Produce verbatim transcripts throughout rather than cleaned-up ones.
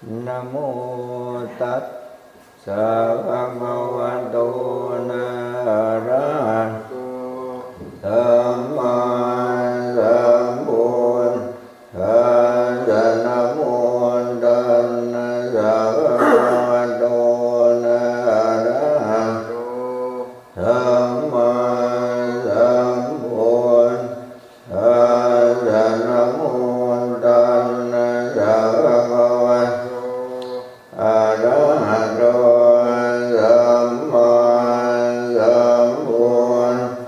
Namo tassa bhagavato arahato sammāsambuddhassa. Namo tassa bhagavato arahato sammāsambuddhassa. Namo tassa bhagavato arahato sammāsambuddhassa.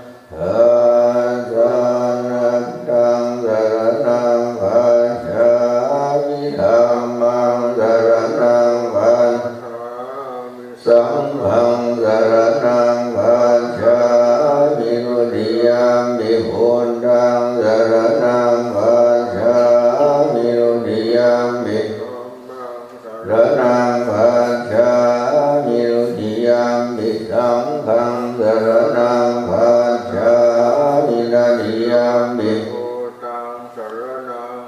Buddhaṃ saraṇaṃ gacchāmi. Dhammaṃ saraṇaṃ gacchāmi. Saṅghaṃ saraṇaṃ gacchāmi. Dutiyampi buddhaṃ saraṇaṃ gacchāmi. Dutiyampi saraṇaṃ gacchāmi. Dutiyampi saṅghaṃ saraṇaṃ gacchāmi. Tatiyampi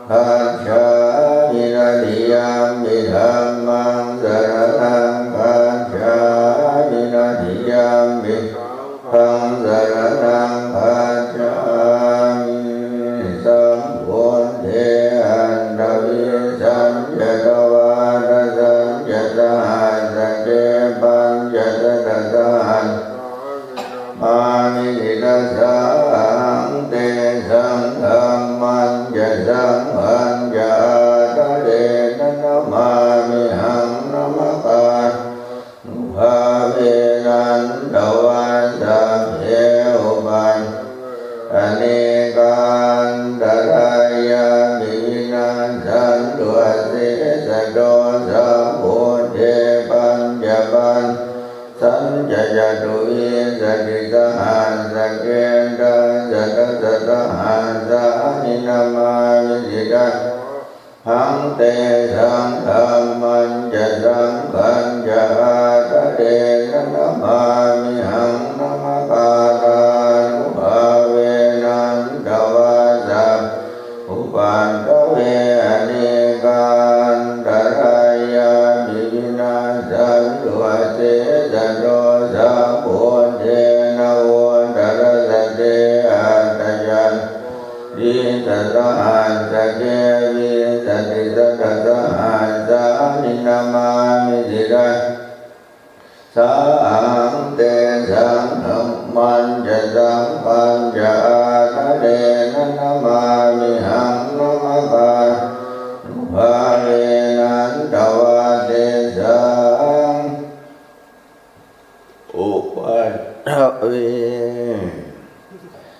gacchāmi. Tatiyampi dhammaṃ saraṇaṃ gacchāmi. Tatiyampi saṅghaṃ saraṇaṃ gacchāmi. Sambuddhe aṭṭhavīsañca dvādasañca sahassake pañcasatasahassāni namāmi sirasā ahaṃ. Tesaṃ dhammañca saṅghañca ādarena namāmihaṃ. Namakārānubhāvena hantvā sabbe upaddave anekā antarāyāpi vinassantu asesato. Sambuddhe pañcapaccattayāsañca catuvīsatisahassake dasasatasahassāni namāmi sirasā ahaṃ. Tesaṃ dhammañca saṅghañca ādarena namāmihaṃ. Namakārānubhāvena hantvā sabbe upaddave anekā antarāyāpi vinassantu asesato. Sambuddhe navuttarasate aṭṭhacattāḷīsasahassake vīsatisatasahassāni namāmi sirasā ahaṃ. Tesaṃ dhammañca saṅghañca ādarena namāmihaṃ. Namakārānubhāvena hantvā tesaṃ upaddave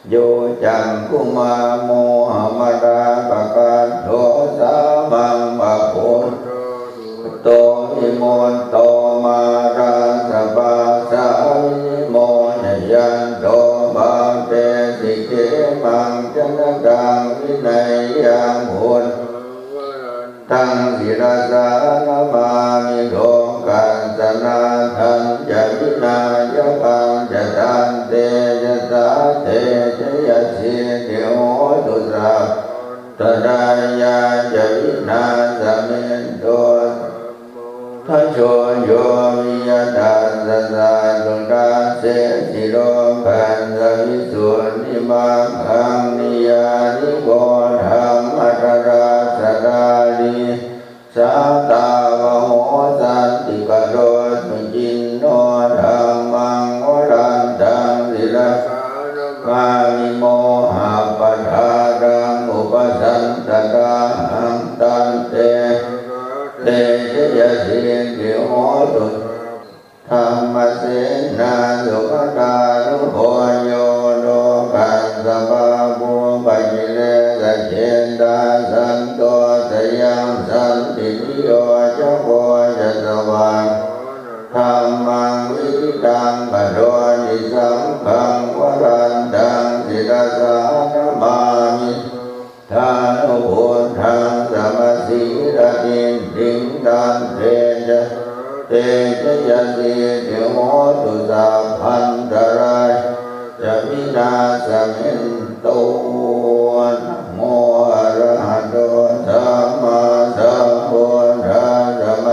yo cakkhumā mohamalāpakaṭṭho sāmaṃ va buddho sugutto vimutto mārassa pāsā vinimocayanto pāpesi khemaṃ janataṃ vineyyaṃ. Buddhaṃ sirasā namāmi lokassa nāthañca vināyakañca tantejasā te jayasiddhi hotu sabbaantarāyā ca vināsamentu. Dhajo yo viya tassa satthu dassesi lokassa visuddhimaggaṃ niyyāniko dhammadharassa dhārī sātāvaho santikaro suciṇṇo. Dhammaṃ varantaṃ sirasā namāmi mohappadālaṃ upasantadāhaṃ tantejasā te jayasiddhi hotu sabbadā. Dhammasenā sugatānugo yo lokassa pāpūpakilesajetā santo sayaṃ santiyo ca kho ca svākkhāto dhammaṃ viditaṃ karoti. Saṅghaṃ varantaṃ sirasā namāmi buddhānubuddhaṃ samasīladiṭṭhiṃ tantejasā te jayasiddhi hotu sabbantarāyā ca vināsamentu. Namo arahato sammāsambuddhassa.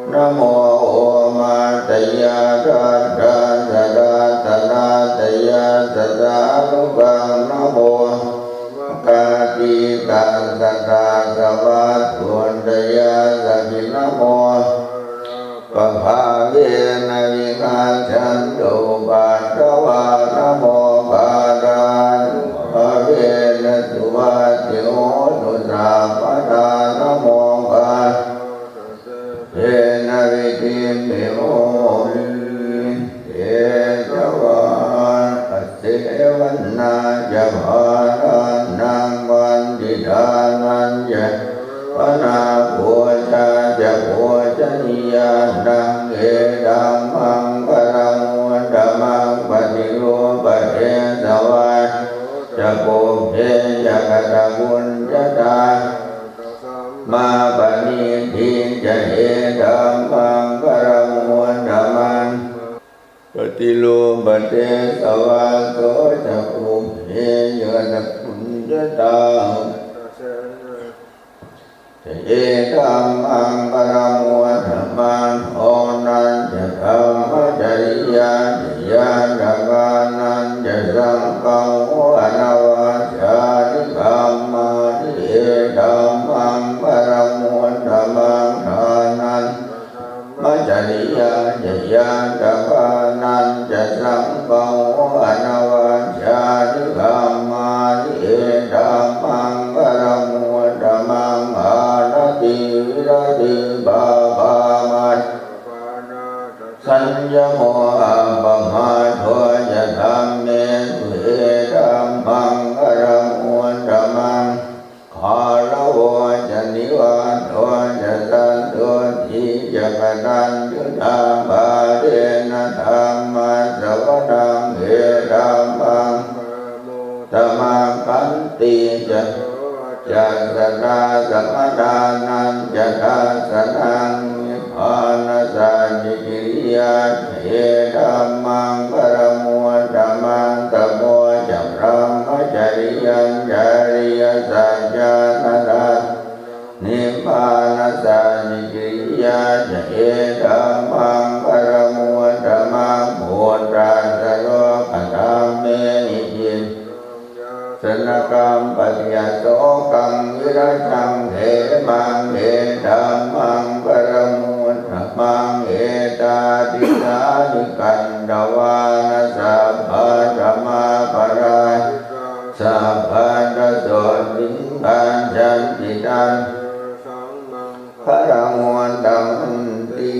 Namo omātyāraddhassa ratanattayassa sādhukaṃ. Namo omakātītassa tassa vatthuttayassapi. Namo pāpabhāvena vigacchantu upaddavā. Namokārānubhāvena suvatthi hotu sabbadā. Namokārānubhāvena vidhimhi homi tejavā. Asevanā ca bālānaṃ paṇḍitānañca yāpanā pūjā ca pūjanīyānaṃ etammaṅgalamuttamaṃ. Paṭirūpadesavāso ca pubbe ca katapuññatā saddamāpaṇidhi ca etammaṅgalamuttamaṃ. Paṭirūpadesavāso ca pubbe ca katapuññatā ca etammaṅgalamuttamaṃ. Dānañca dhammacariyā ca ñātakānañca saṅgaho anavajjāni kammāni etammaṅgalamuttamaṃ. Dānañca dhammacariyā ca ñātakānañca saṅgaho anavajjāni kammāni etammaṅgalamuttamaṃ. Āratī viratī pāpā majjapānā ca saññamo appamādo ca dhammesu etammaṅgalamuttamaṃ. Gāravo ca nivāto ca santuṭṭhī ca kataññutā pāpena dhammassavanaṃ etammaṅgalamuttamaṃ. Khantī ca sarojassatā samaṇānañca dassanaṃ nibbānasacchikiriyā ca etammaṅgalamuttamaṃ. Tapo ca brahmacariyañca ariyasaccāna dassanaṃ nibbānasacchikiriyā ca etammaṅgalamuttamaṃ. Phuṭṭhassa lokadhammehi cittaṃ yassa na kampati asokaṃ virajaṃ khemaṃ etammaṅgalamuttamaṃ. Etādisāni katvāna sabbatthamaparājitā sabbattha sotthiṃ gacchanti taṃ etammaṅgalamuttamanti.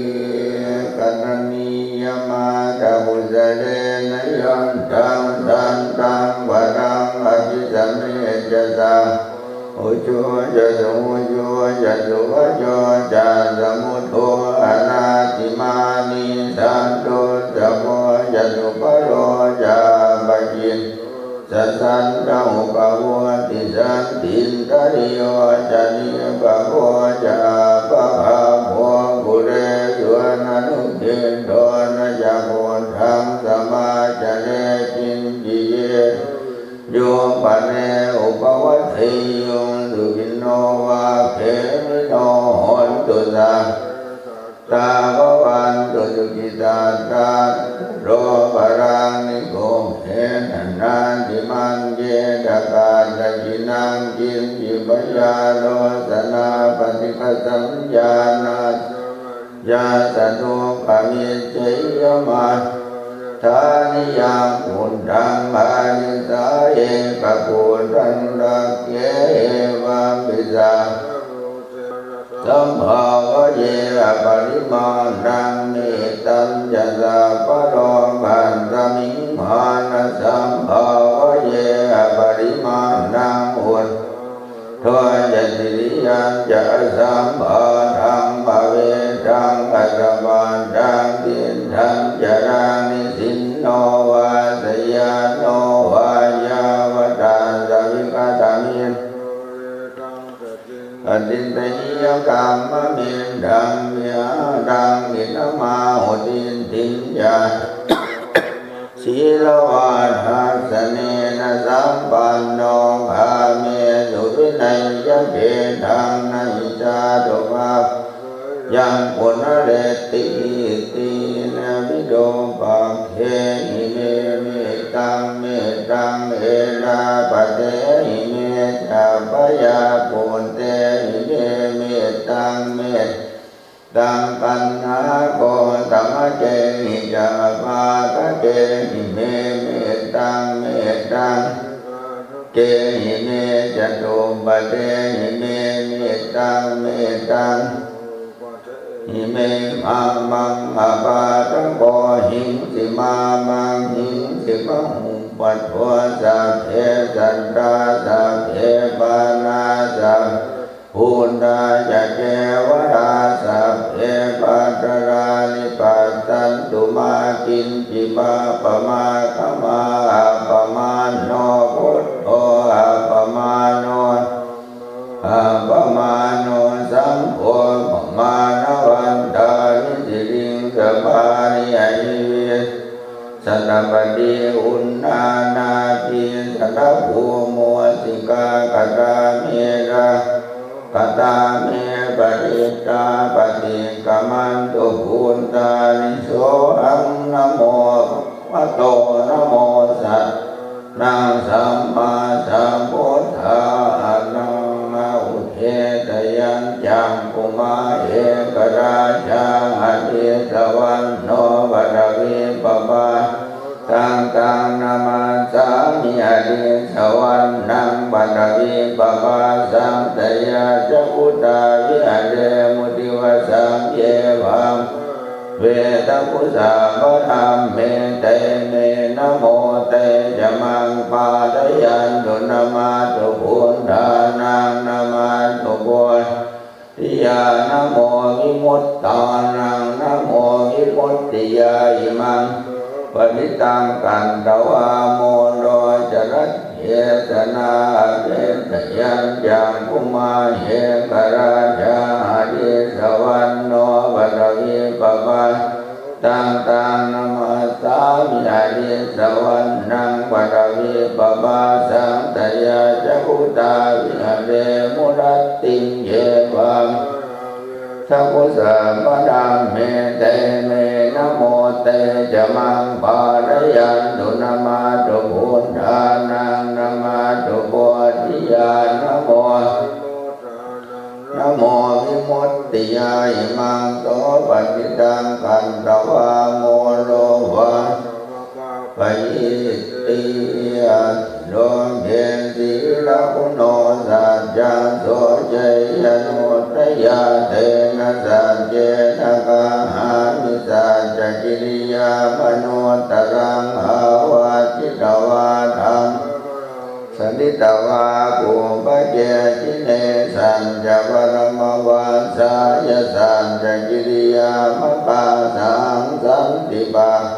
Karaṇīyamatthakusalena yan taṃ santaṃ padaṃ abhisamecca sakko ujū ca suhujū ca suvaco cassa mudu anatimānī. Santussako ca subharo ca appakicco ca sallahukavutti. Santindriyo ca nipako ca appagabbho kulesu ananugiddho. Na ca khuddaṃ samācare kiñci yena viññū pare upavadeyyuṃ. Sukhino vā khemino hontu, sabbe sattā bhavantu sukhitattā. Na ca paro paraṃ nikubbetha nātimaññetha katthaci naṃ kiñci byārosanā paṭighasaññā nāssa maññassa dukkhamiccheyya. Mātā yathā niyaṃ puttaṃ āyusā ekaputtamanāgare evampi sabbabhū sambhāvaye aparimāṇaṃ. Mettañca sabbalokasmiṃ mānasambhāvaye aparimāṇaṃ. Uddhaṃ adho ca tiriyañca asambādhaṃ averaṃ asapattaṃ. Tiṭṭhañcaraṃ nisinno vā sayāno vā yāvatassa vigatamiddho atiṭṭheyya, kammamettaṃ vihāraṃ idhamāhu. Diṭṭhiñca sīlavā dassanena sampanno kāmesu vineyya gedhaṃ. Na hi jātu gabbhasā yaṃ punaretīti. Virūpakkhehi me mettaṃ mettaṃ, ettāpattehi me ca bhayā puttehi me mettaṃ mettaṃ, kaṇhāgosamakkehi ca pādakehi me mettaṃ mettaṃ, kehi me catuppadehi me mettaṃ mettaṃ, hi me mā maṃ apādako, hiṃsi mā maṃ hiṃsi bahuppato. Sabbe sattā sabbe pāṇā sabbe bhūtā ca kevalā, sabbe bhadrāni passantu mā kiñci pāpamāgamā. Appamāṇo buddho, appamāṇo appamāṇo saṅgho, pamāṇavantāni siriṃsapāni ahi vi satapatī uṇṇānābhī sarabū mūsikā, katā me rā katā me parittā, paṭikkamantu bhūtāni. Sohaṃ namo bhagavato, namo sattannaṃ sammāsambuddhānaṃ. Udetayañcakkhumā ekarājā, ariṭṭhavanno paṭhavippabhā taṃ taṃ namassāmi, ariṭṭhavannaṃ paṭhavippabhāsaṃ. Tayajja guttā viharemu divasaṃ, ye bhagavā vedagu sabbadhamme, namo te ca maṃ pālayantu. Namatthu buddhānaṃ, namatthu bo dhiyā, namo vimuttānaṃ, namo vimuttiyā. Imaṃ so panittaṃ katvā, moro caratthe janā. Udetayañcakkhumā ekarājā, ariṭṭhavanno paṭhavippabhā taṃ taṃ namassāmi, ariṭṭhavannaṃ paṭhavippabhāsaṃ. Tayajja guttā viharemu rattiṃ, ye bhagavā vedagu sabbadhamme, te me namo te ca maṃ pālayantu. Namatthu buddhānaṃ, namatthu bodhiyā, namo namo vimuttiyā. Imaṃ so panittaṃ katvā, moro vāsamakappayīti. Atthi loke sīlaguṇo saccaṃ, soceyyanuddayā, tena saccena kāhāmi saccakiriyamanuttaraṃ. Āvajjitvā dhammabalaṃ saritvā pubbake jine, saccavaramavacāya saccakiriyamakāsahaṃ. Santi pādo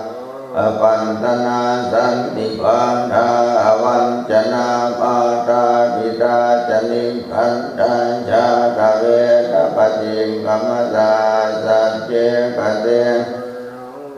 papantanā santi pādā avañcanā, mātā pitā ca nikkhantā jātaveda paṭikkama. Saha sacce kate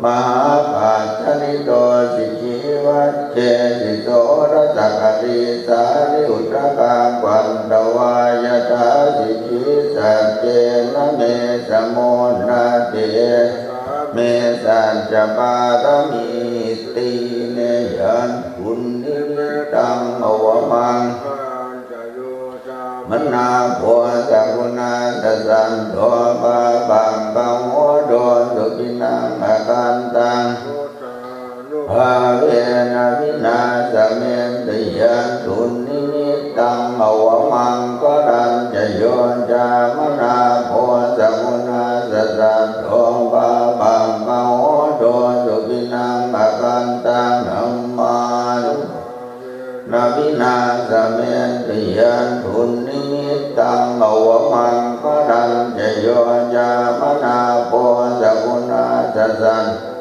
mahāpajjalito sikhī vajjesi soḷasakarī sārīputtakā patvā yathā sikhī saccena me samo natthi esā me saccapāramīti. Neyaṃ dunnimittaṃ avamaṅgalañca yo cāmanāpo sakuṇassa saddo pāpaggaho dussupinaṃ akantaṃ buddhānubhāvena vināsamentu. Yaṃ dunnimittaṃ avamaṅgalañca yo cāmanāpo sakuṇassa saddo pāpaggaho dussupinaṃ akantaṃ dhammānu na vināsamentu. Yaṃ dunnimittaṃ avamaṅgalañca yo cāmanāpo sakuṇassa saddo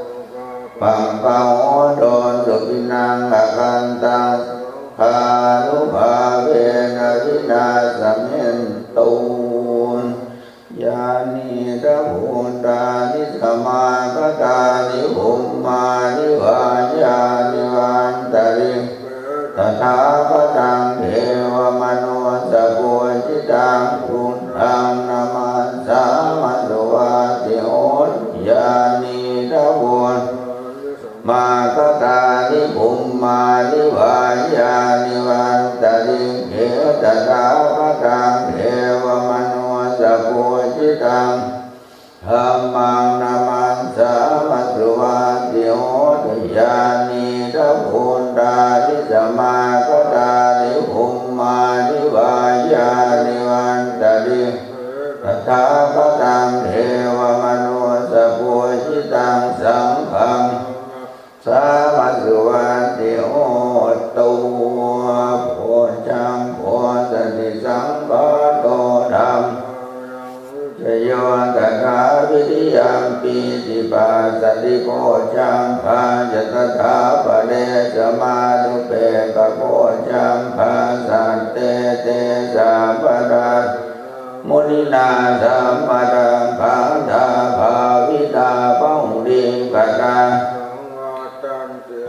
pāpaggaho dussupinaṃ akantaṃ saṅghānubhāvena vināsamentu. Yānīdha bhūtāni samāgatāni bhummāni vā yāni va antalikkhe tathāgataṃ devamanussapūjitaṃ buddhaṃ namassāma. Svā taṃ dhammaṃ namassāma suvatthi hotu. Yānīdha bhūtāni samāgatāni bhummāni vā yāni vantali tathāgataṃ devamanussapūjitaṃ saṅghaṃ sāma suvatthi hotu. Bojjhaṅgo satisaṅkhāto dhammo vicayo tathā viriyampīti passaddhi bojjhaṅgā ca tathāpare samādhupekkhabojjhaṅgā sattete sabbadā muninā sammadakkhātā bhāvitā bahulīkatā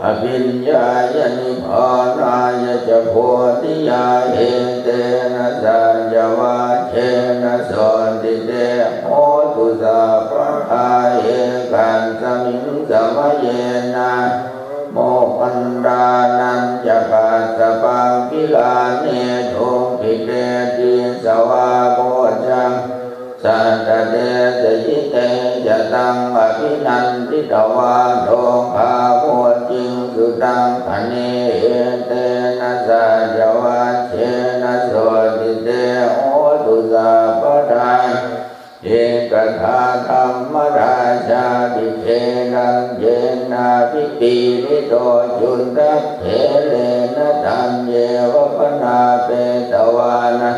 abhiññāya nibbānāya ca bodhiyā etena saccavajjena sotthi te hotu sabbadā. Ekasmiṃ samaye nātha moggallānañca kassapaṃ gilāne dukkhite disvā bojjhaṅ satta desayi. Te ca taṃ abhinanditvā rogā mucciṃsu taṅkhaṇe etena saccavajjena sotthi te hotu sabbadā. Ekadā dhammarājāpi gelaññenābhipīḷito cundattherena taññeva bhaṇāpetvāna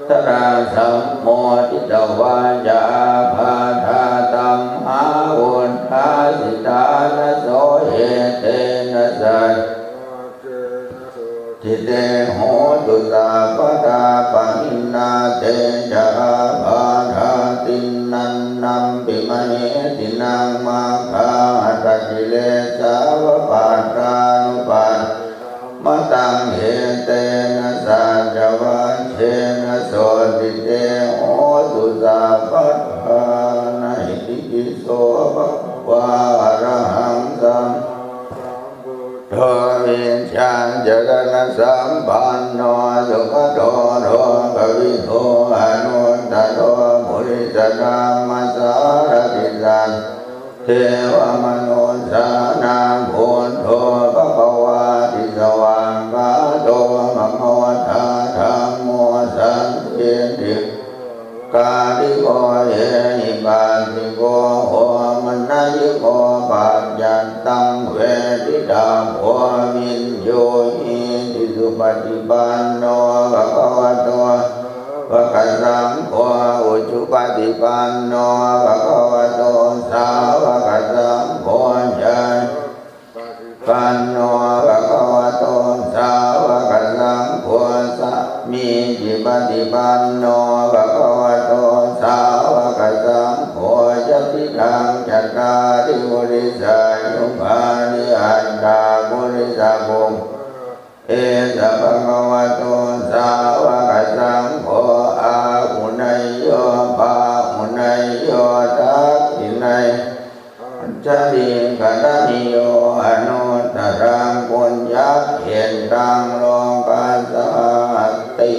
taraṃ sammoditvā ca ābādhā tamhā vuṭṭhāsi ṭhānaso etena saccavajjena sotthi te hotu sabbadā. Pahīnā te ca ābādhā tiṇṇannampi mahesinaṃ maggāhatakilesāva pattānuppattidhammataṃ etena saccavajjena sotthi te hotu sabbadā. Na hi pi so bhagavā arahaṃ sammāsambuddho vijjācaraṇasampanno sugato lokavidū anuttaro purisadammasārathi satthā devamanussānaṃ buddho bhagavāti. Svākkhāto bhagavatā dhammo sandiṭṭhiko akāliko ehipassiko opanayiko paccattaṃ veditabbo viññūhīti. Supaṭipanno bhagavato sāvakasaṅgho, ujupaṭipanno bhagavato sāvakasaṅgho, ñāya panno bhagavato sāvakasaṅgho, sāmīcipaṭipanno bhagavato sāvakasaṅgho, yadidaṃ cattāri purisayugāni aṭṭha purisapuggalā, esa bhagavato sāvakasaṅgho, āhuneyyo pāhuneyyo dakkhiṇeyyo añjalikaraṇīyo anuttaraṃ puññakkhettaṃ lokassāti.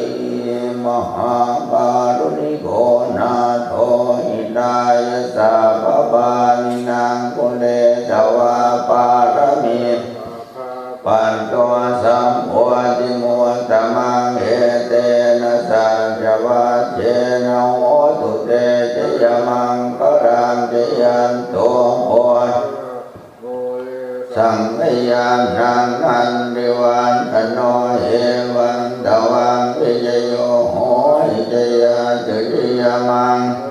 Mahākāruṇiko nātho hitāya sabbapāṇinaṃ pūretvā pāramī patto sambodhimuttamaṃ etena saccavajjena hotu te jayamaṅgalaṃ. Jayanto bodhiyā mūle sakyānaṃ nandivaḍḍhano evaṃ tvaṃ vijayo hohi jayassu jayamaṅgale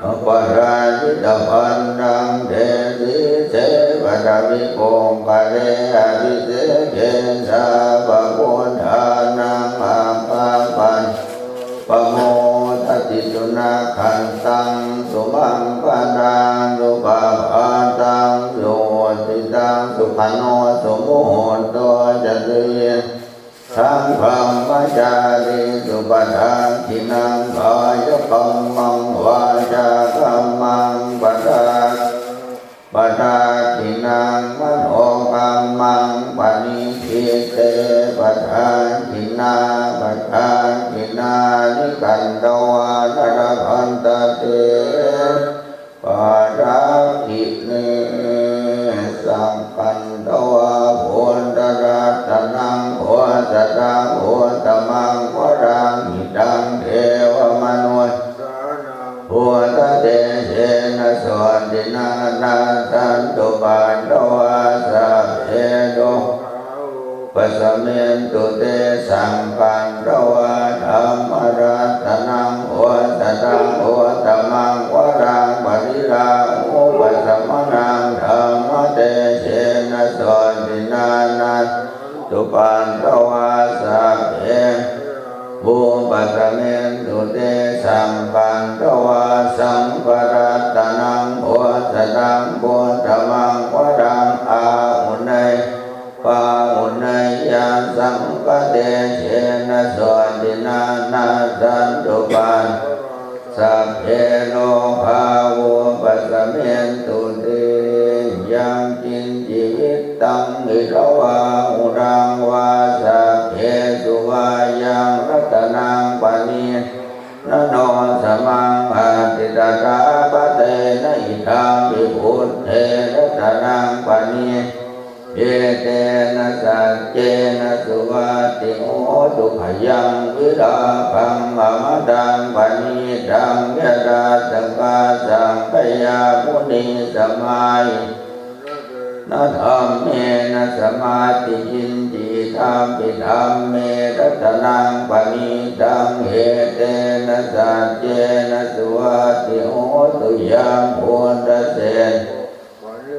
aparājitapallaṅke sīse paṭhavipokkhare abhiseke sabbabuddhānaṃ aggappatto pamodati. Sunakkhattaṃ sumaṅgalaṃ supabhātaṃ suhuṭṭhitaṃ sukhaṇo sumuhutto ca suyi ṭṭhaṃ brahmacārisu padakkhiṇaṃ kāyakammaṃ vācākammaṃ padakkhiṇaṃ padakkhiṇaṃ manokammaṃ paṇidhī te padakkhiṇā padakkhiṇāni katvāna labhantatthe suvaṭhinā, nassantupaddavā sabbe dukkhā vūpasamentu te. Sakkatvā dhammaratanaṃ osathaṃ uttamaṃ varaṃ, pariḷāhūpasamanaṃ dhammatejena sotthinā, nassantupaddavā sabbe vūpasamentu te. Sakkatvā saṅgharatanaṃ osathaṃ uttamaṃ varaṃ, āhuneyya pāhuneyyasaṅghatejena sotthinā, nassantupaddavā sabbe rogā vūpasamentu te. Yaṅkiñci vittaṃ idha vā huraṃ vā saggesu vā yaṃ ratanaṃ paṇītaṃ, na no samaṃ atthi tathāgatena, idampi buddhe ratanaṃ paṇītaṃ, etena saccena suvatthi hotu. Khayaṃ vilāpaṃ amataṃ paṇītaṃ, yadajjhagā sakyamunī samāhitā, na dhammena samatthi kiñci, idampi dhamme ratanaṃ paṇītaṃ, etena saccena suvatthi hotu. Yambuddhaseṭṭho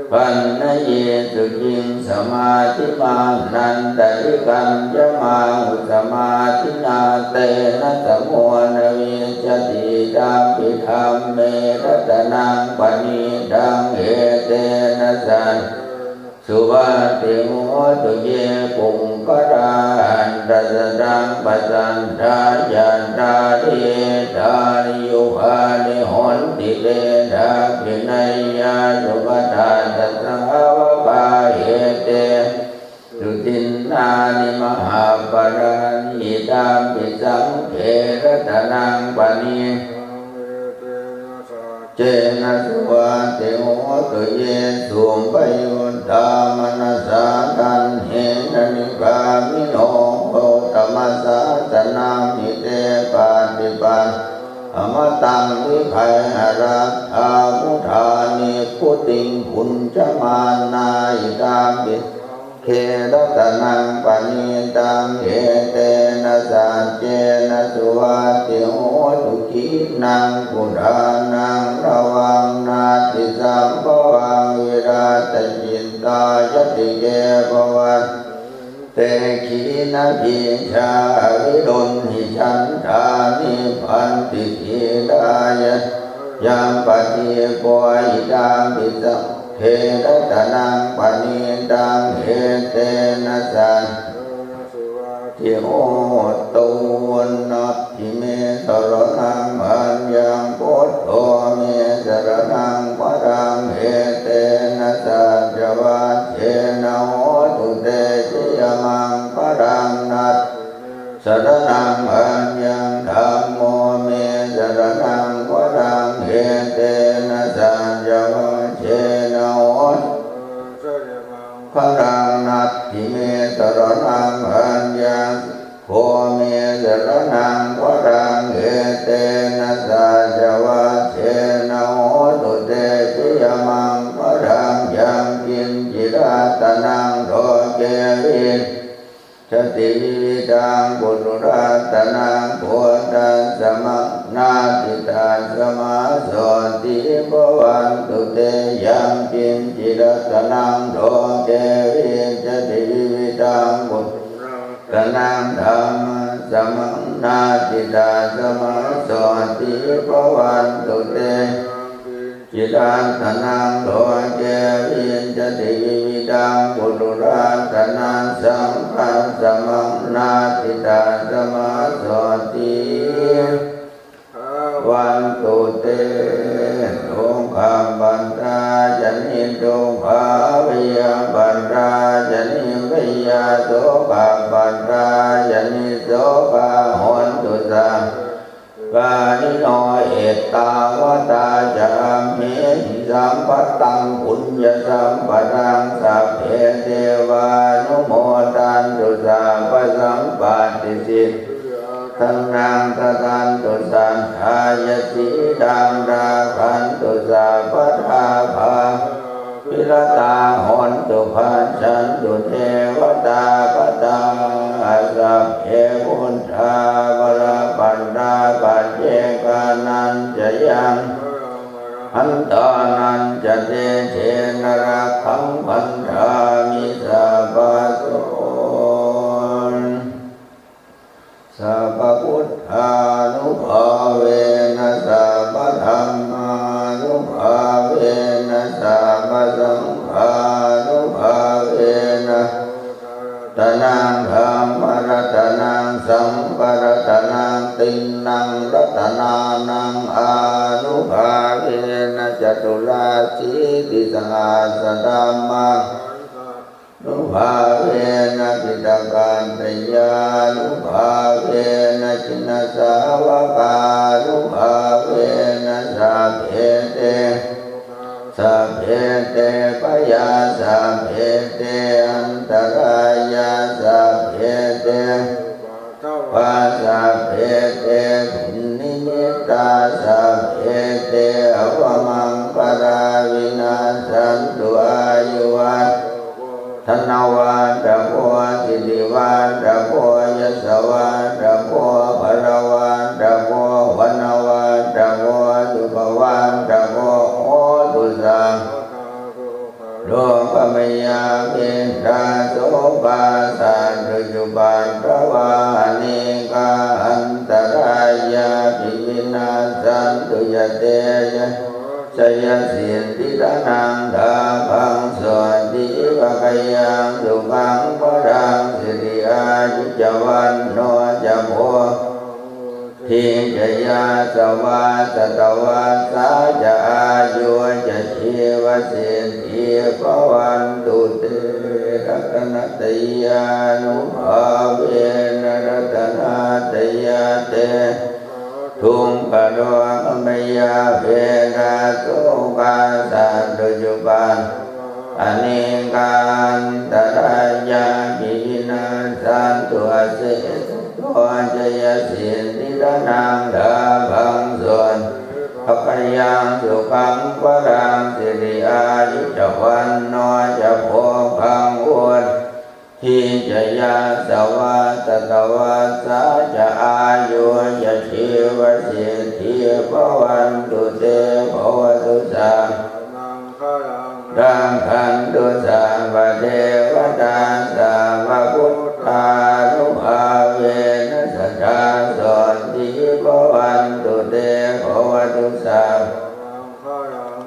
paripaṇṇayī suciṃ, samādhimānantarikaññamāhu, samādhinā tena samo na vijjati, idampi dhamme ratanaṃ paṇītaṃ, etena saccena suvatthi hotu. Ye puggalā aṭṭha sataṃ pasaṭṭhā, cattāri etāni yugāni honti, te dakkhiṇeyyā sugatassa sāvakā, etesu dinnāni mahapphalāni, idampi saṅghe ratanaṃ paṇītaṃ, etena saccena suvatthi hotu. Ye suppayuttā manasā daḷhena, nikkāmino gotamasāsanamhi, te pattipattā amataṃ vigayha, laddhā mudhā nibbutiṃ bhuñjamānā, idampi saṅghe ratanaṃ paṇītaṃ, etena saccena suvatthi hotu. Khīṇaṃ purāṇaṃ navaṃ natthi sambhavaṃ, virattacittāyatike bhavantu khīṇabījā, aviruḷhichandā nibbanti dhīrā, yathāyampadīpo, idampi saṅghe ratanaṃ paṇītaṃ, etena saccena suvatthi hotu. Natthi me saraṇaṃ aññaṃ, buddho me saraṇaṃ varaṃ, etena saccavajjena hotu te jayamaṅgalaṃ. Natthi me saraṇaṃ aññaṃ, dhammo me saraṇaṃ varaṃ, etena saccavajjena hotu te jayamaṅgalaṃ. Natthi me saraṇaṃ aññaṃ, saṅgho me saraṇaṃ varaṃ, etena saccavajjena hotu te jayamaṅgalaṃ. Yaṅkiñci ratanaṃ loke vijjati vividhaṃ puthu, ratanaṃ buddhasamaṃ natthi, tasmā sotthī bhavantu te. Yaṅkiñci ratanaṃ loke vijjati vividhaṃ puthu, ratanaṃ dhammasamaṃ natthi, tasmā sotthī bhavantu te. Yaṅkiñci ratanaṃ loke vijjati vividhaṃ puthu, ratanaṃ saṅghasamaṃ natthi, tasmā sotthī bhavantu te. Dukkhappattā ca niddukkhā, bhayappattā ca nibbhayā, sokappattā ca nissokā, hontu sadā sukhī attāvarino. Ettāvatā ca amhehi sambhataṃ puññasampadaṃ, sabbe devānumodantu sabbasampattisiddhiyā. Ratanaṃ dadantu saddhāya, sīlaṃ rakkhantu sabbadā, bhāvanābhiratā hontu, gacchantu devatāgatā. Sabbe buddhā balappattā, paccekānañca yaṃ balaṃ, antānañca tejena, rakkhaṃ bandhāmi sabbaso. Sabbabuddhānubhāvena, sabbadhammānubhāvena, sabbasaṅghānubhāvena, ratanaṃ dhammaratanaṃ saṅgharatanaṃ, tiṇṇaṃ ratanānaṃ ānubhāvena, caturāsītisahassadhammaṃ nubhāvena, piṭakattayānubhāvena, jinasāvakānubhāvena, sabbe te, sabbe te bhayā, sabbe te antarāyā, sabbe te upaddavā, sabbe te dunnimittā, sabbe te avamaṅgalā vinassantu. Āyuvaḍḍhako dhanavaḍḍhako sirivaḍḍhako yasavaḍḍhako balavaḍḍhako vaṇṇavaḍḍhako sukhavaḍḍhako hotu sabbadā. Dukkharogabhayā verā sokā sattu cupaddavā, anekā antarāyāpi vinassantu ca tejaso. Jayasiddhi dhanaṃ lābhaṃ, sotthi bhāgyaṃ sukhaṃ balaṃ, siri āyu ca vaṇṇo ca bhogaṃ vuḍḍhī ca yasavā, satavassā ca āyū ca jīvasiddhī bhavantu te. Ratanattayānubhāvena ratanattayate. Dukkharogabhayā verā sokā sattu cupaddavā, anekā antarāyāpi vinassantu asesato. Jayasiddhi dhanaṃ lābhaṃ, sotthi bhāgyaṃ sukhaṃ balaṃ, siri āyu ca vaṇṇo ca bhogaṃ vuḍ dhī ca yasavā, satavassā ca āyū ca jīvasiddhī bhavantu te. Bhavatu sabbamaṅgalaṃ, rakkhantu sabbadevatā, sabbabuddhānubhāvena sadā sotthī bhavantu te. Bhavatu sabbamaṅgalaṃ,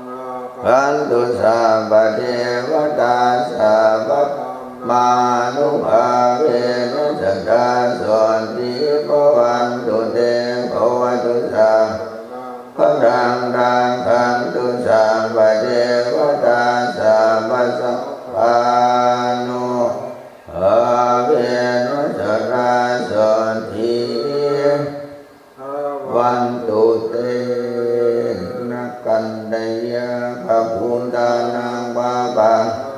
rakkhantu sabbadevatā, sabbadhammānubhāvena sadā sotthī bhavantu te. Bhavatu sabbamaṅgalaṃ, rakkhantu sabbadevatā, sabbasaṅghānubhāvena sadā sotthī bhavantu te. Nāgantayakkhabhūtānaṃ pāpaggahanā,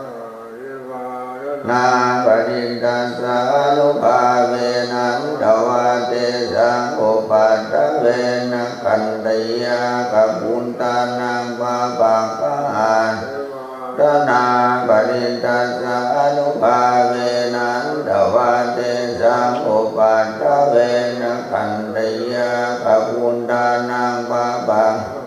nivāraṇā parittassānubhāvena hantvā tesaṃ upaddave. Nāgantayakkhabhūtānaṃ pāpaggahanā, nivāraṇā parittassānubhāvena hantvā tesaṃ upaddave. Nāgantayakkhabhūtānaṃ pāpaggahanā,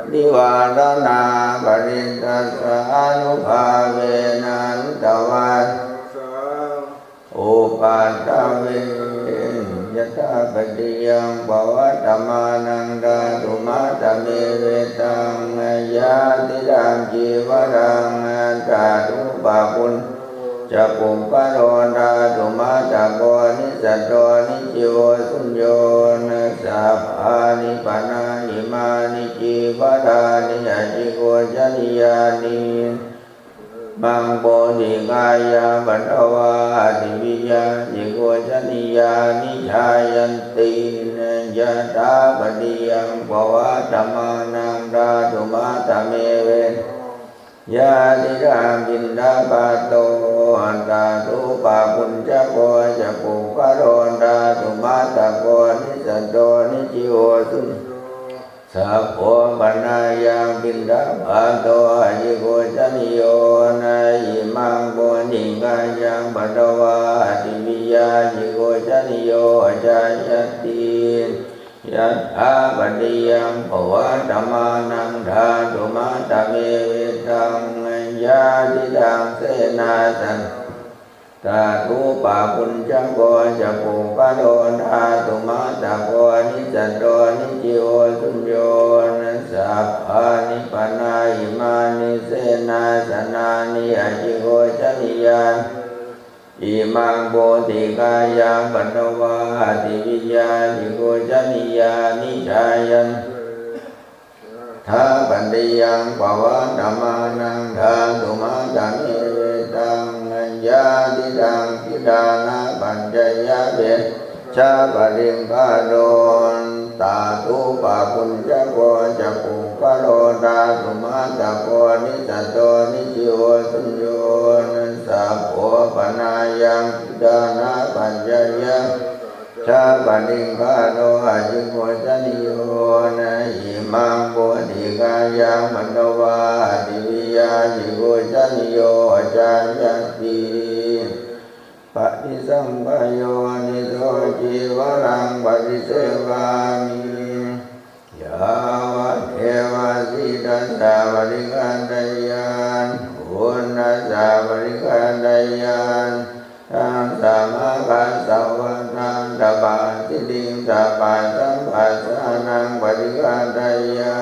nivāraṇā parittassānubhāvena hantvā tesaṃ upaddave. Yathāpatiyaṃ pavattamānaṃ dhātumattamevetaṃ, yadidaṃ cīvaraṃ dhātupapuñño ca puggalo dhātumattako, nissatto nijjīvo suñño. Sabbāni pana imāni cīvarāni acikocanīyāni, imaṃ bodhikāyā patvā ativiya cikocanīyāni, jāyanti. Yathāpatiyaṃ pavattamānaṃ dhātumattamevetaṃ, yadidaṃ piṇḍapāto dhātupapuññako ca puggalo dhātumattako, yo suñño. Sabbo panāyaṃ piṇḍapāto acikocaniyo na imaṃ bodhighāyaṃ patvā diviya acikocaniyo jāyati. Yathāpatiyaṃ pavattamānaṃ dhātumattamevetaṃ yadidaṃ senāsanaṃ tathūpabhuñjako ca puggalo dhātumattako nissatto nijjīvo suñño. Sabbāni pana imāni senāsanāni acikocaniyāni imaṃ bodhighāyaṃ patvā diviya acikocaniyāni jāyanti. Yathāpatiyaṃ pavattamānaṃ dhātumattamevetaṃ yadidaṃ khiḍḍānapaccayabhesajjaparikkhāro tathūpabhuñjako ca puggalo dhātumattako nissatto nijjīvo suñño. Sabbo panāyaṃ khiḍḍānapaccayabhesajjaparikkhāro acikocaniyo na imaṃ bodhighāyaṃ patvā diviya acikocaniyo jāyati. Paṭisaṅkhā yoniso cīvaraṃ paṭisevāmi yāvadeva sītassa paṭighātayā uṇhassa paṭighātayā taṃ samākassa vātātapasiriṃ sapasamphassānaṃ paṭighātayā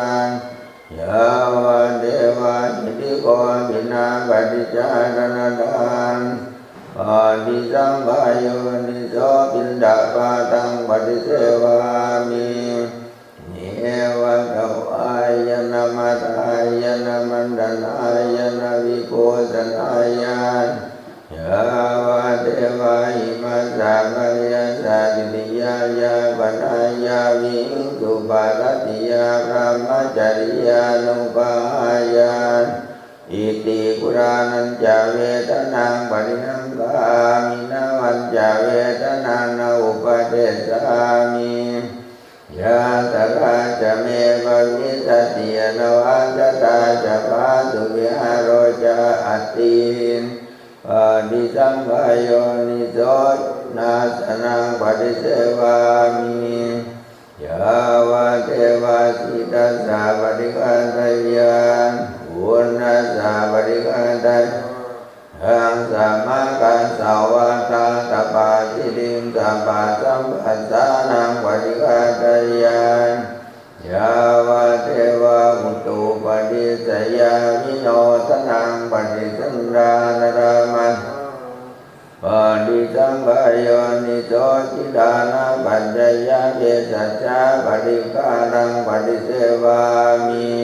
yāvadeva hirikopinapaṭicchādanatthaṃ. Paṭisaṅkhā yoniso piṇḍapātaṃ paṭisevāmi neva davāya na madāya na maṇḍanāya na vibhūsanāya yāvadeva imassa kāyassa ṭhitiyā yāpanāya vihiṃsuparatiyā brahmacariyānuggahāya iti purāṇañca vedanaṃ paṭihaṅkhāmi navañca vedanaṃ na uppādessāmi. Yātrā ca me bhavissati anavajjatā ca phāsuvihāro ca atthi. Paṭisaṅkhā yoniso nāsanaṃ paṭisevāmi yāvadeva sītassa paṭighātayā uṇhassa paṭighātayā taṃ samākassa vātātapasiriṃ sapasamphassānaṃ paṭighātayā yāvadeva utuparissayavinodanaṃ paṭisallānārāmatthaṃ. Paṭisaṅkhā yoniso khiḍḍānapaccayabhesajjaparikkhāraṃ paṭisevāmi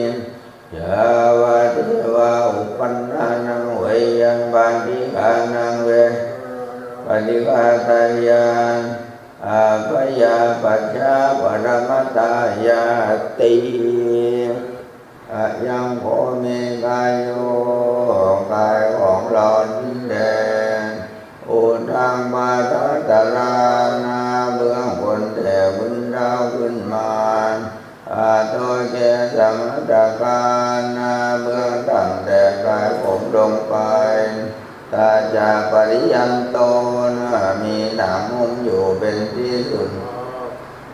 yāvadeva uppannānaṃ veyyābādhikānaṃ veranaṃ paṭighātayā abyāpajjhā paramatāyāti. Ayaṃ kho me kāyo กายของเรานี้แล uddhaṃ pādatalā หน้าเบื้องบนแตะพื้นเท้าขึ้นมา adho kesamatthakā หน้าเบื้องต่ำแตะปลายผมลงไป tacapariyanto นะ มีหนังหุ้มอยู่เป็นที่สุด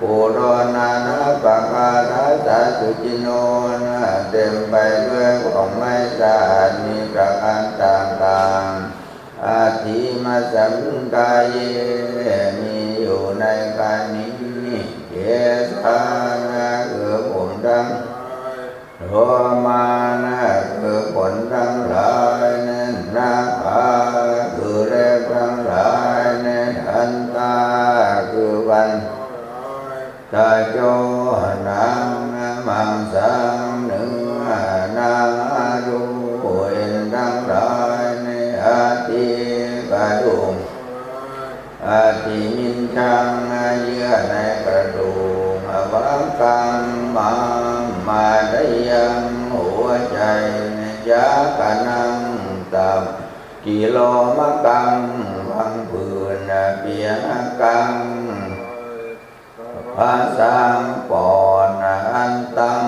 pūro nānappakārassa sucino นะ เต็มไปด้วยของไม่สะอาดมีประการต่างๆ atthīmasmiṃ kāye มีอยู่ในกายนี้ kesā นะ คือผมทั้ง lomā นะ คือขนทั้งหลาย nakhā คือเล็บทั้งหลาย dantā คือฟัน taco หนัง maṃsaṃ เนื้อ nahāro เอ็นทั้งหลาย athī กระดูก athimijjaṃ เยื่อในกระดูก avakaṃ ม้าม hadayaṃ หัวใจ cakanaṃ ตับ kilomakaṃ พังผืด pisakaṃ พระช้างป่อน อันตัง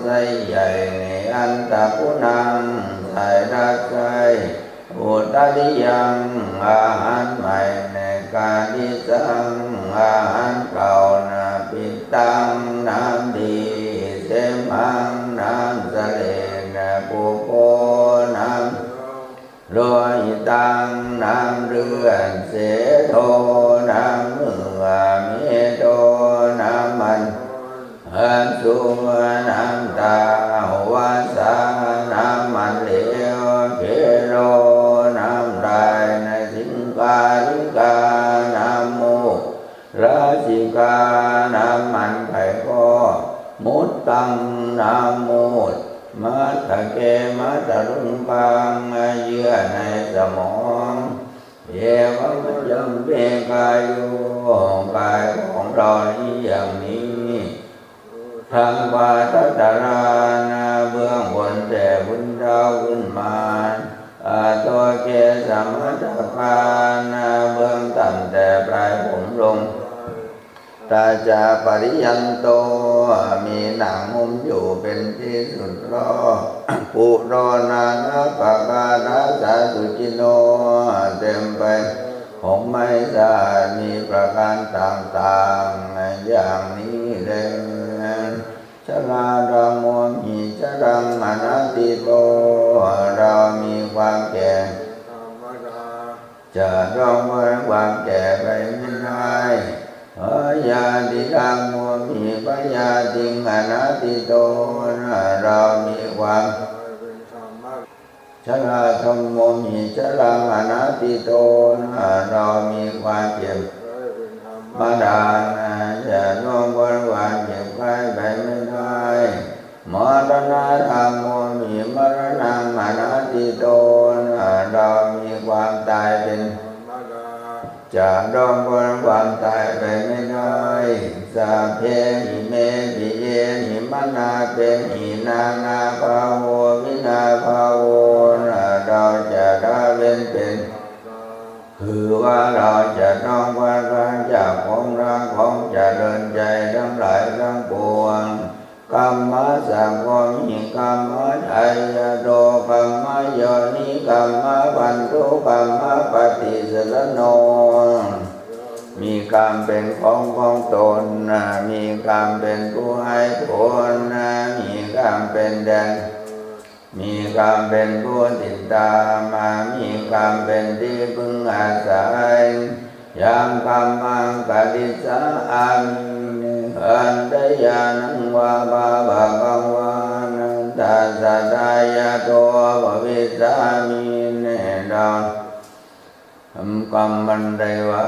ไส้ใหญ่ใน อันตะกุณัง สายรักใคร่ Udariyaṃ อาหารใหม่ใน Kādissaṃ อาหารเก่านา Pittaṃ น้ำดี Semhaṃ น้ำเสลด Pubbo น้ำ Lohitaṃ น้ำเลือด Sedo น้ำเหงื่อ Medo น้ำมัน Assu น้ำตา Vasā น้ำมันเหลว Khelo น้ำลายใน Siṅghāṇikā น้ำมูก Lasikā น้ำมันไขข้อ Muttaṃ น้ำมูตร Matthake มัทลุมปัง เยื่อในสมอง Evaṃ ยัง me kāyo กายของเรานี้อย่างนี้ Urdhwaṃ pādatalāni เบื้องบนแต่พื้นเท้าขึ้นมา Adho kesamatthakāni เบื้องต่ำแต่ปลายผมลง Taca pariyanto มีหนังหุ้มอยู่เป็นที่สุดรอบ Pūro nānappakārassa sucino เต็มไปของไม่สะอาดมีประการต่างๆ อย่างนี้แล Jarādhammomhi jaraṃ anatīto เรามีความแก่ จะล่วงพ้นความแก่ไปไม่ได้ Byādhidhammomhi byādhiṃ anatīto เรามีความ Jarādhammomhi jaraṃ anatīto เรามีความเจ็บ ธรรมดา จะล่วงพ้นความเจ็บไข้ไปไม่ได้ Maraṇadhammomhi maraṇaṃ anatīto เรามีความตายเป็นธรรมดา จะล่วงพ้นความตายไปไม่ได้ Sabbehi me piyehi manāpehi nānābhāvo vinābhāvo เราจะละเว้นเป็น คือว่าเราจะต้องพลัดพรากจากของรักของเจริญใจทั้งหลายทั้งปวง Kammassakomhi kammadāyato kammayoni kammabandhu kammapaṭisaraṇo มีกรรมเป็นของของตน มีกรรมเป็นผู้ให้ผล มีกรรมเป็นแดน มีกรรมเป็นผู้ติดตาม มีกรรมเป็นที่พึ่งอาศัย Yaṃ kammaṃ karissāmi handa ñāṇaṃ vā pāpakaṃ vā nātha sattā yato bhavissāmi เราทำกรรมอันใดไว้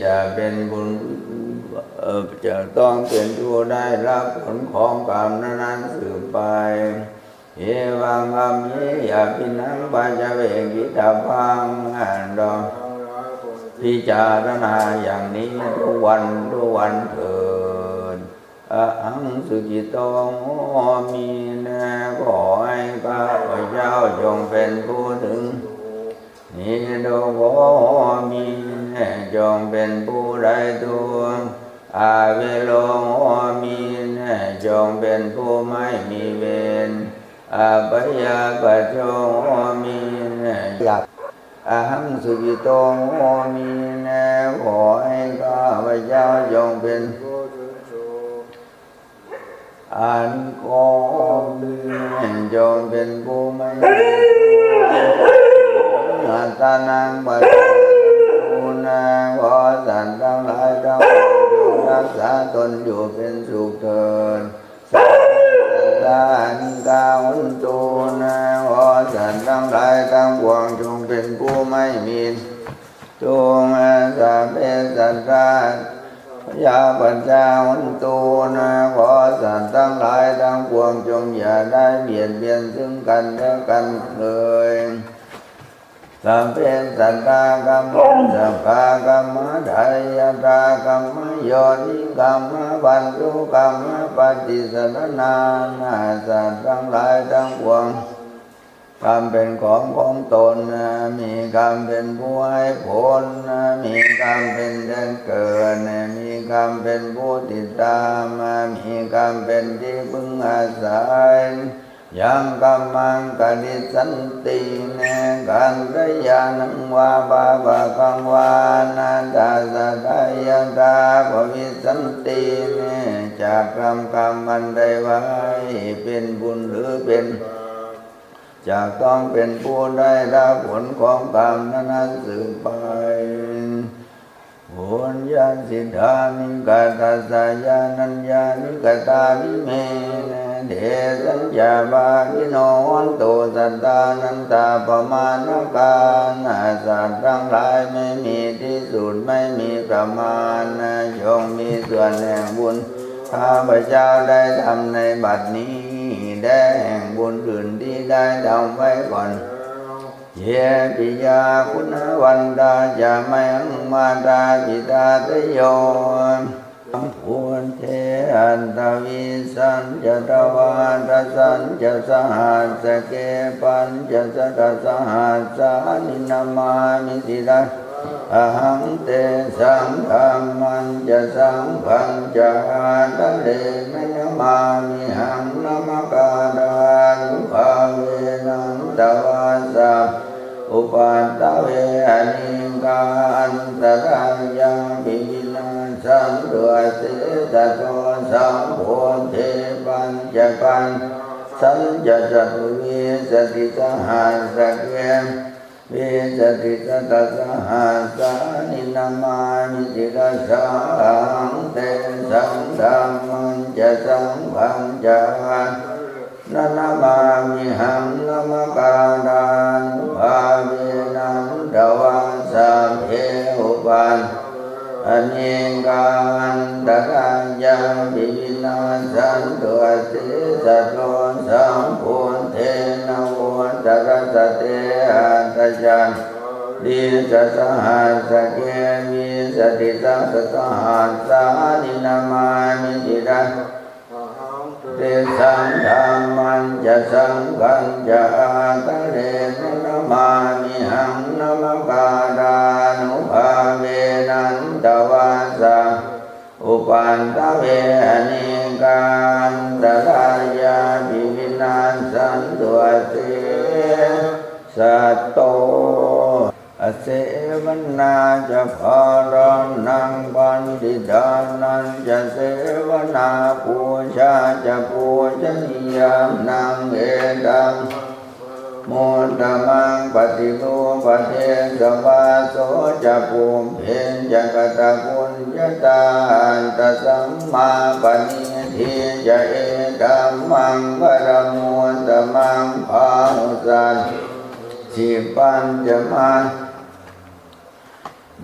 จะเป็นบุญ เอ่อ จะต้องเป็นผู้ได้รับผลของกรรมนั้นๆ สืบไป Evaṃ amhehi abhinayam paccavekkhitabbā เราพิจารณาอย่างนี้ทุกวันทุกวันเถิด Ahaṃ sukhito homi ขอให้ข้าพเจ้าจงเป็นผู้ถึง Nirogō homi จงเป็นผู้ไร้ทุกข์ Avero homi จงเป็นผู้ไม่มีเวร Abyāpajjho homi อยาก Ahaṃ sukhito homi ขอให้ข้าพเจ้าจงเป็นผู้ถึงสุข Anīgho homi จงเป็นผู้ไม่มีทุกข์ Attānaṃ pālatu ขอสัตว์ทั้งหลายทั้งปวงจงรักษาตนอยู่เป็นสุขเถิด Sabbe sattā anīghā hontu ขอสัตว์ทั้งหลายทั้งปวงจงเป็นผู้ไม่มีทุกข์ Sabbe sattā abyāpajjhā hontu ขอสัตว์ทั้งหลายทั้งปวงจงอย่าได้เบียดเบียนซึ่งกันและกันเลย Sabbe sattā kammassakā kammadāyatā kammayoni kammabandhu kammapaṭisaraṇā สัตว์ทั้งหลายทั้งปวง กรรมเป็นของของตน มีกรรมเป็นผู้ให้ผล มีกรรมเป็นแดนเกิด มีกรรมเป็นผู้ติดตาม มีกรรมเป็นที่พึ่งอาศัย Yaṃ kammaṃ karissanti kalyāṇaṃ vā pāpakaṃ vā na tassa dāyādā bhavissanti. จากกรรม กรรมอันใดไว้ เป็นบุญหรือเป็น จะต้องเป็นผู้ได้รับผลของกรรมนั้นๆสืบไป Puññasiddhāni katassa yānaññāni katāni me, tesañca bhāgino hontu sattānantappamāṇakā. สัตว์ทั้งหลายไม่มีที่สุด ไม่มีประมาณ จงมีส่วนแห่งบุญ ข้าพเจ้าได้ทำในบัดนี้ และแห่งบุญอื่นที่ได้ทำไว้ก่อน Ye piyā guṇavantā ca mayaṃ mātāpitādayo, sambuddhe aṭṭhavīsañca dvādasañca sahassake pañcasatasahassāni namāmi sirasā ahaṃ. Tesaṃ dhammañca saṅghañca ādarena namāmihaṃ. Namakārānubhāvena hantvā sabbe upaddave anekā antarāyāpi vinassantu asesato. Sambuddhe pañcapaññāsañca catuvīsatisahassake vīsatisatasahassāni namāmi sirasā ahaṃ. Tesaṃ dhammañca saṅghañca ādarena namāmihaṃ. Namakārānubhāvena hantvā sabbe upaddave anekā antarāyāpi vinassantu asesato. Sambuddhe navuttarasate aṭṭhacattāḷīsasahassake vīsatisatasahassāni namāmi sirasā ahaṃ. Tesaṃ dhammañca saṅghañca ādarena namāmihaṃ. Namakārānubhāvena hantvā sabbe upaddave anekā antarāyāpi vinassantu asesato. Asevanā ca bālānaṃ paṇḍitānañca sevanā, pūjā ca pūjanīyānaṃ, etammaṅ paramuttamaṃ. Paṭirūpadesavāso ca pubbe ca katapuññatā, attasammāpaṇidhi ca, etammaṅ paramuttamaṃ. Bāhusaccaṃ sippañca mā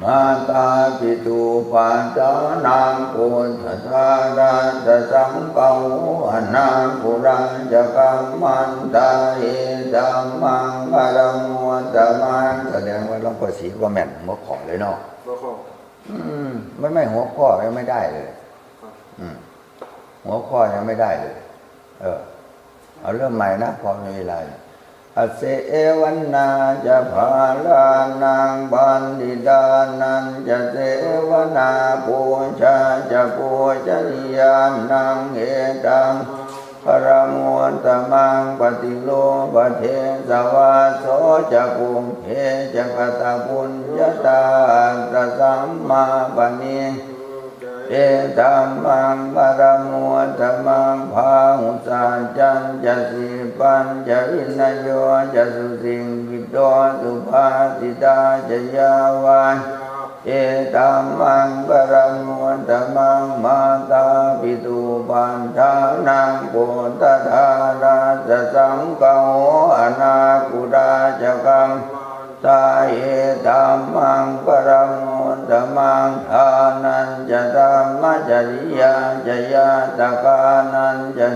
mātāpituupaṭṭhānaṃ puttadārassa saṅgaho anākulā ca kammantā, etammaṅ paramuttamaṃ. แสดงว่าหลวงพ่อศรีก็แม่นหัวข้อเลยเนาะ หัวข้อ อืม ไม่ ไม่หัวข้อยังไม่ได้เลย ครับ อืม หัวข้อยังไม่ได้เลย เออ เอาเริ่มใหม่นะ พอมีเวลาอยู่ Asevanā ca bālānaṃ paṇḍitānañca sevanā, pūjā ca pūjanīyānaṃ, etammaṅ paramuttamaṃ. Paṭirūpadesavāso ca pubbe ca katapuññatā, attasammāpaṇidhi ca, etammaṃ paramuttamaṃ. Bāhusaccañca sippañca vinayo ca susikkhito, subhāsitā ca yā vācā, etammaṅ paramuttamaṃ. Mātāpituupaṭṭhānaṃ puttadārassa saṅgaho anākulā ca kammantā, etammaṅ paramuttamaṃ. Dānañca dhammacariyā ca ñātakānañca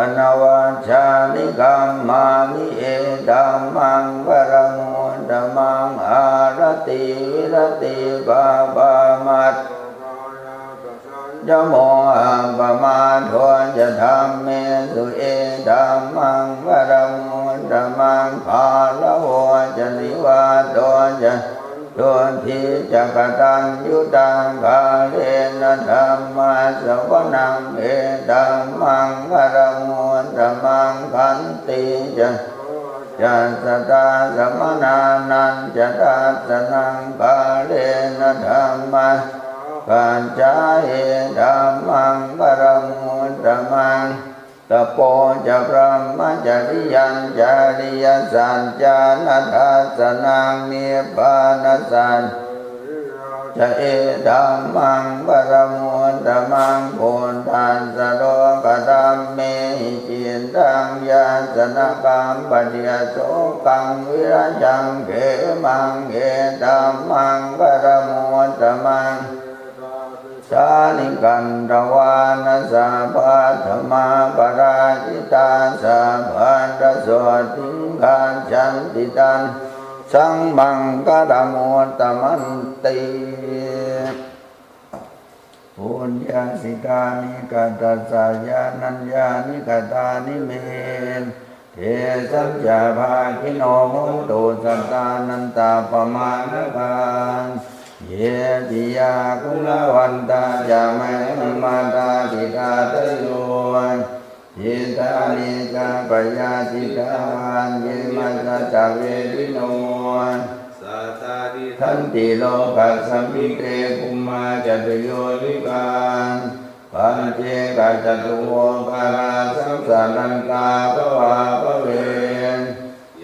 anavajjāni kammāni, etammaṅ paramuttamaṃ. Āratī viratī pāpā majjapānā ca Saṅkhaṇissañcamo appamādo ca dhammesu, etam maṅgalam uttamaṃ. Gāravo ca nivāto ca, santuṭṭhī ca kataññutā, kālena dhammassavanaṃ, etam maṅgalam uttamaṃ. Khantī ca, saddhā samaṇānañca dassanaṃ, kālena dhammasākacchā, etam maṅgalam uttamaṃ. Tapo ca brahmacariyañca, ariyasaccāna dassanaṃ, nibbānasacchikiriyā ca, etam maṅgalam uttamaṃ. Phuṭṭhassa lokadhammehi cittaṃ yassa na kampati, asokaṃ virajaṃ khemaṃ, etam maṅgalam uttamaṃ. Seṭṭhāni katvāna sabbatthamaparājitā, sabbattha sotthiṃ gacchanti, tantesaṃ maṅgalam uttamanti. Puññassidāni katassa, yānaññāni katāni me, tesañca bhāgino hontu, sattānantappamāṇakā. Ye piyā guṇavantā ca, mayhaṃ mātāpitādayo, iddhāni ca payāsitā, ye majjhattaverino, sattā tiṭṭhanti lokasmiṃ, te bhummā catuyonikā, pañcekacatuvokārā, saṃsarantā bhavābhave.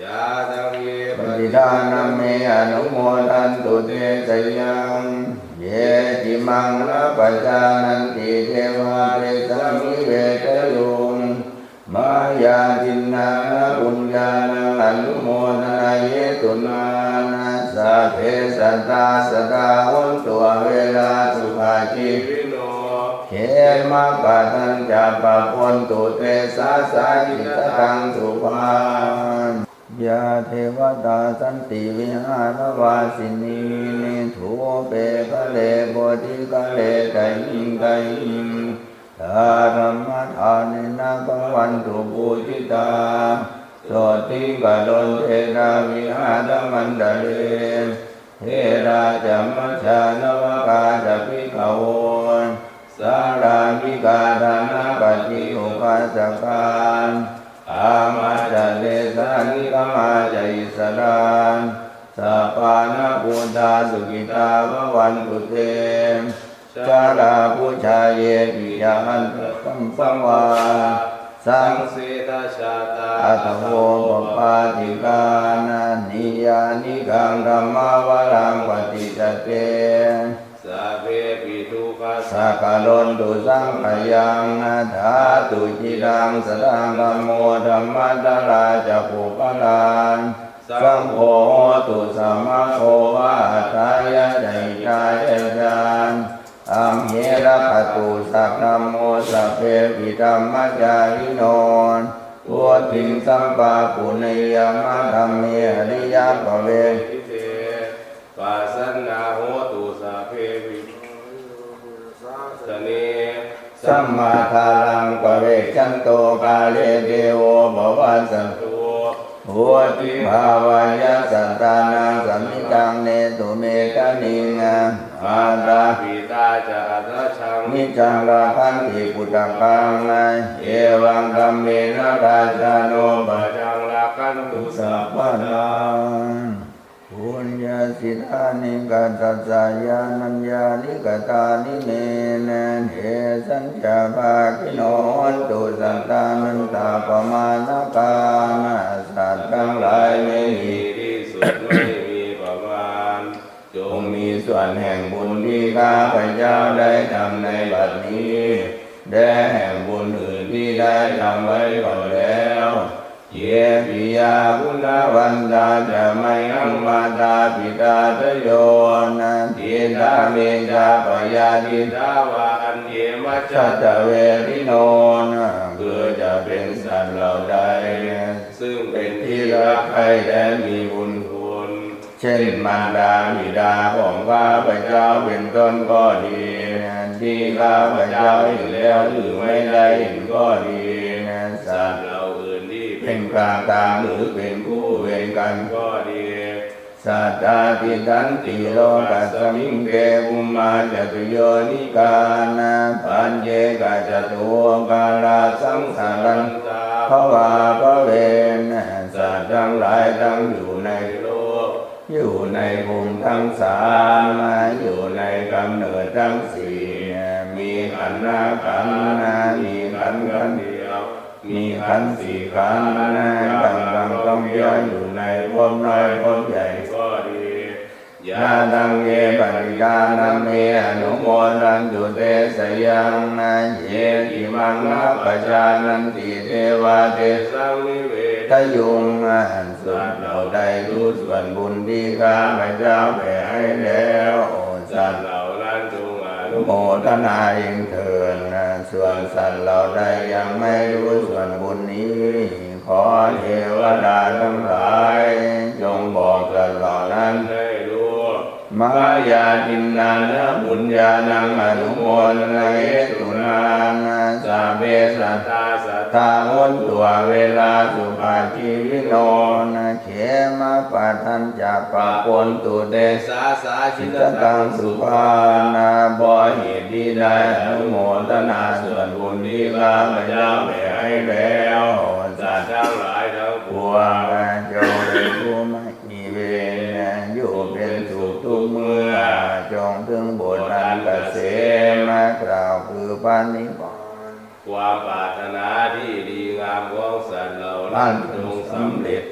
Yā taṃ ye patiṭṭhānaṃ, me anumodantu te sayaṃ. Ye cimaṃ nappajānanti, devā tesaṃ nivedayuṃ. Mayā dinnāna puññānaṃ, anumodanahetunā, sabbe sattā sadā hontu, averā sukhajīvino. Khemapadañca pabhontu te, sassāti sataṃ subhaṃ. Yā devatā santi vihāravāsinī, thūpe ghare bodhighare tahiṃ tahiṃ, tā dhammadānena bhavantu pūjitā, sotthiṃ karontedha vihāramaṇḍale. Therā ca majjhā navakā ca bhikkhavo, sārāmikā dānapatī upāsakā, gāmā ca desā nigamā ca issarā, sappāṇabhūtā sukhitā bhavantu te. Jalābujā yepi ca aṇḍasambhavā, saṃsedajātā athavopapātikā, niyyānikaṃ dhammavaraṃ paṭicca te, sabbepi dukkhassa karontu saṅkhayaṃ. Ṭhātu ciraṃ sataṃ dhammo, dhammaddharā ca puggalā, saṅgho hotu samaggo va, atthāya ca hitāya ca. Amhe rakkhatu saddhammo, sabbepi dhammacārino, vuḍḍhiṃ sampāpuṇeyyāma, dhamme ariyappavedite. Pasannā hontu sabbepi, sāsane, sammādhāraṃ pavecchanto, kāle devo pavassatu, vuḍḍhibhāvāya sattānaṃ, samiddhaṃ netu medaniṃ. Mātā pitā ca atrajaṃ, niccaṃ rakkhanti puttakaṃ, evaṃ dhammena rājāno, pajaṃ rakkhantu sabbadā. Puññassidāni katassa, yānaññāni katāni me, tesañca bhāgino hontu, sattānantappamāṇakā. สัตว์ทั้งหลายไม่มีที่สุด ไม่มีประมาณ จงมีส่วนแห่งบุญที่ข้าพเจ้าได้ทำในบัดนี้ และแห่งบุญอื่นที่ได้ทำไว้ก่อนแล้ว Ye piyā guṇavantā ca, mayhaṃ mātāpitādayo, iddhā me ca payāsiṭṭhā vā, aññe majjhattaverino. คือจะเป็นสัตว์เหล่าใด ซึ่งเป็นที่รักใคร่และมีบุญคุณ เช่นมารดาบิดาของข้าพเจ้าเป็นต้นก็ดี ที่ข้าพเจ้าเห็นแล้วหรือไม่ได้เห็นก็ดี สัตว์เหล่าอื่นที่เป็นกลางๆ หรือเป็นคู่เวรกันก็ดี Sattā tiṭṭhanti lokasmiṃ te bhummā catuyonikā, pañcekacatuokkārā saṃsarantā bhavābhave. สัตว์ทั้งหลายตั้งอยู่ในโลก อยู่ในภูมิทั้งสาม อยู่ในกำเนิดทั้งสี่ มีขันธ์ห้าขันธ์ มีขันธ์ขันธ์เดียว มีขันธ์สี่ขันธ์ กำลังท่องเที่ยวอยู่ในภพน้อยภพใหญ่ก็ดี Yā taṃ ye patiṭṭhānamme anumodantu te sayaṃ, ye imaṃ na pajānanti te vā tesaṃ nivedayuṃ. สัตว์เหล่าใดรู้ส่วนบุญที่ข้าพเจ้าแผ่ให้แล้ว สัตว์เหล่านั้นจงอนุโมทนาเองเถิด ส่วนสัตว์เหล่าใดยังไม่รู้ส่วนบุญนี้ ขอเทวดาทั้งหลาย จงบอกสัตว์เหล่านั้นให้รู้ Mayā dinnāna puññānaṃ anumodanahetunā, sabbe sattā satthā hontu averā sukhajīvino. Khemappadañca pāpontu te sāsā jitaṃ subhā. เพราะเหตุนี้ได้อนุโมทนาส่วนบุญที่ข้าพเจ้าแผ่ให้แล้ว สัตว์ทั้งหลายทั้งปวง จงเป็นผู้ไม่มีเวร อยู่เป็นสุขทุกเมื่อ จงถึงบุญอันเกษม กล่าวคือพระนิพพาน ความปรารถนาที่ดีงามของสัตว์เหล่านั้นจงสำเร็จ